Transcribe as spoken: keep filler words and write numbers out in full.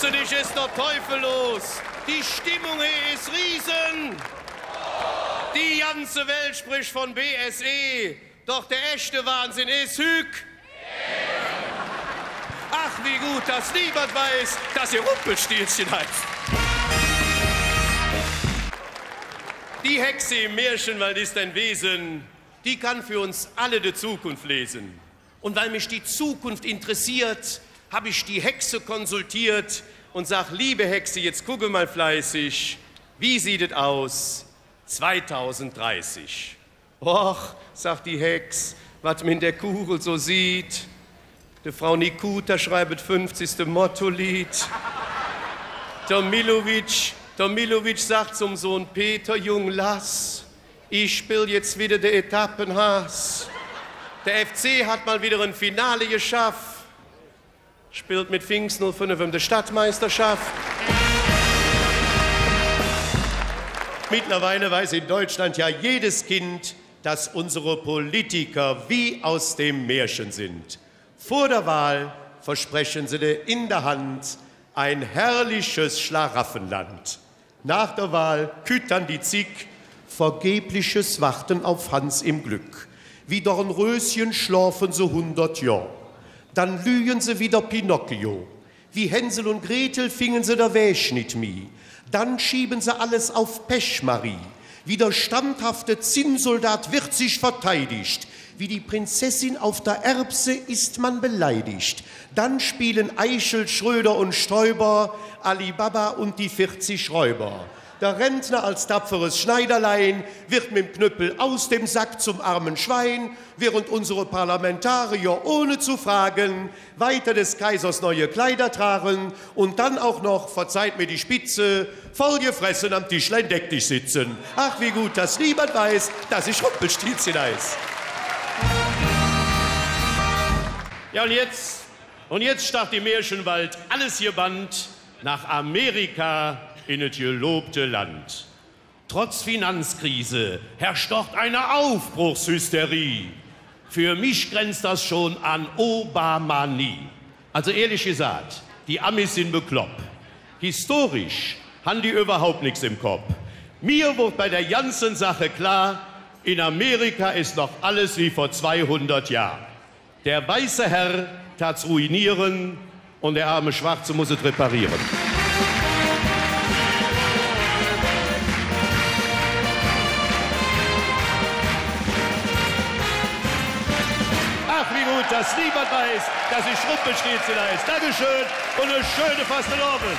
Gönzig es der Teufel los. Die Stimmung he es Riesen. Die ganze Welt spricht von B S E. Doch der echte Wahnsinn es hügg. Ach, wie gut, dass niemand weiß, dass sie Rumpelstilzchen heißt. Die Hexe im Märchenwald ist ein Wesen, die kann für uns alle die Zukunft lesen. Und weil mich die Zukunft interessiert, hab ich die Hexe konsultiert und sag: „Liebe Hexe, jetzt gucke mal fleißig, wie sieht et aus zweitausenddreißig?“ „Och“, sagt die Hex, „wat me in der Kugel so sieht. De Frau Nikuta schreib et fünfzigste Mottolied. Der Millowitsch, der Millowitsch sagt zum Sohn Peter: ‚Jung, lass, ich spill jetzt wieder de Etappenhaas.‘ Der F C hat mal wieder ein Finale geschafft. Spillt mit Fings null fünf um de Stadtmeisterschaft.“ Mittlerweile weiß in Deutschland ja jedes Kind, dass unsere Politiker wie aus dem Märchen sind. Vor der Wahl versprechen sie dir in der Hand ein herrliches Schlaraffenland. Nach der Wahl kütt dann die Zick, vergebliches Warten auf Hans im Glück. Wie Dornröschen schlofen se hundert Johr. Dann lügen se wie der Pinocchio. Wie Hänsel und Gretel fingen se der Wäg nit mih. Dann schieben se alles auf Pechmarie. Wie der standhafte Zinnsoldat wird sich verteidigt. Wie die Prinzessin auf der Erbse ist man beleidigt. Dann spielen Eichel, Schröder und Stoiber Ali Baba und die vierzig Räuber. Der Rentner als tapferes Schneiderlein wird mit dem Knüppel aus dem Sack zum armen Schwein, während unsere Parlamentarier ohne zu fragen weiter des Kaisers neue Kleider tragen und dann auch noch, verzeiht mir die Spitze, vollgefressen am Tischlein deck dich sitzen. Ach, wie gut, dass niemand weiß, dass ich Rumpelstilzchen heiß. Ja, und jetzt, und jetzt starrt im Märchenwald alles gebannt nach Amerika in et gelobte Land. Trotz Finanzkrise herrscht dort eine Aufbruchshysterie. Für mich grenzt das schon an Obamanie. Also ehrlich gesagt, die Amis sind bekloppt. Historisch haben die überhaupt nix im Kopp. Mir wurde bei der ganzen Sache klar, in Amerika ist noch alles wie vor zweihundert Jahren. Der weiße Herr tat's ruinieren und der arme Schwarze muss et reparieren. Ach, wie gut, dass niemand weiß, dass ich Rumpelstilzchen heiß. Dankeschön und eine schöne Fastelovend.